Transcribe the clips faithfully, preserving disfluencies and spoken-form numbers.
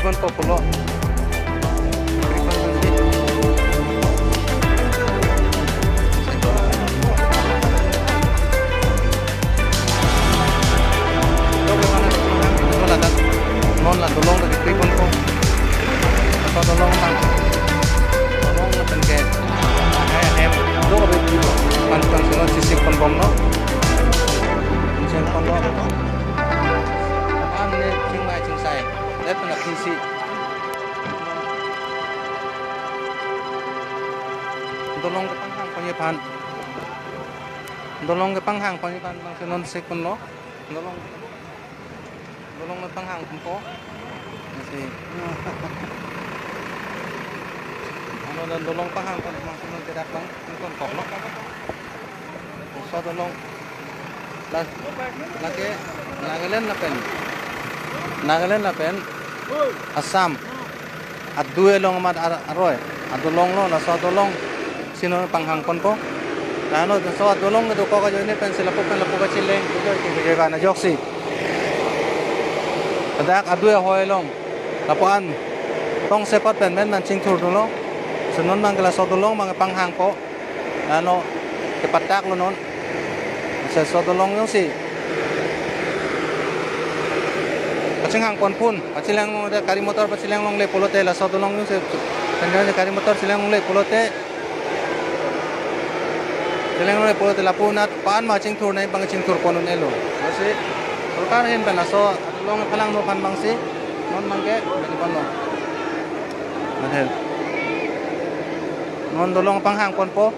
Ponpo pulo. Non la dolong ta krikri ponpo. Laso dolong ta. Dolong lapen ke. Ahem. Dong abe. Pan pan sino sisip ponbomlo. Sisip ponlo. An ne chingmai chingsai. Let na pisi. Dolong kepanghang ponji aphan. Dolong kepanghang ponji aphan bangsi non sek ponlo. Dolong, dolong kepanghang ponpo. Nasi. Ano dan dolong panghang pon bangsi non kedak bang, non koklo. Laso dolong. La, lake Nagaland lapen. Nagaland lapen Assam. Adui along amat ar-, aroi. Adolonglo, laso adolong. Sino panghang ponpo. Lano laso adolong kedokok ajoine pensi lapu pen lapu kachileng. Kedoi ke kejegan ajoksi. Ladak adui ahoi along. Lapu-an. Tong sepot pen men man chingthur dunlo. Si non bang ke laso adolong bang panghangpo. Ano, kepataklo non. Laso adolong jongsi pachinghang ponpon, pachileng longle, gari motor pachileng longle pulote, laso adolong jongsi, penjang gari motor chileng longle pulote, chileng longle pulote, lapu anat pan ma chingthur nai bang chingthur pon un-elo. Lasi, sorkar ahin pen laso adolong palangno aphan bangsi, non bang ke, bang ponlo. Ahem. Non dolong panghang ponpo.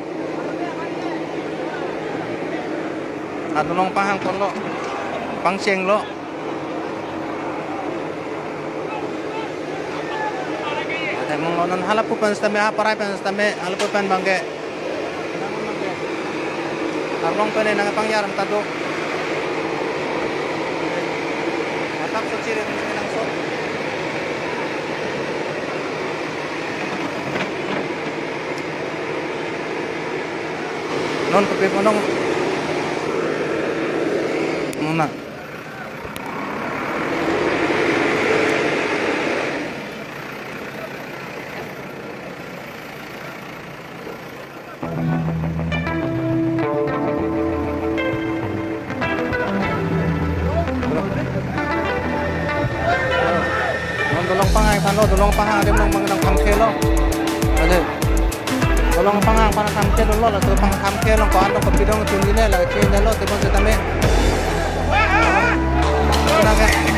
Adolong panghang ponlo. Pangchenglo. Ate mong non halapu pen sitame, ha parai pen sitame, halapu pen bang ke. Arlong pen nangpangjam ta do. Matap so chire nang so. Non kopi ponong. Muna. Non dolong panghang aphanlo, dolong panghang adim nang mang nang pangkhelo. Ade. Dolong panghang aphan pangkhe dolo, laso pangkhelo, ko-an lo kopi dong chun dine, la chun dalo, tebon setame. Nake.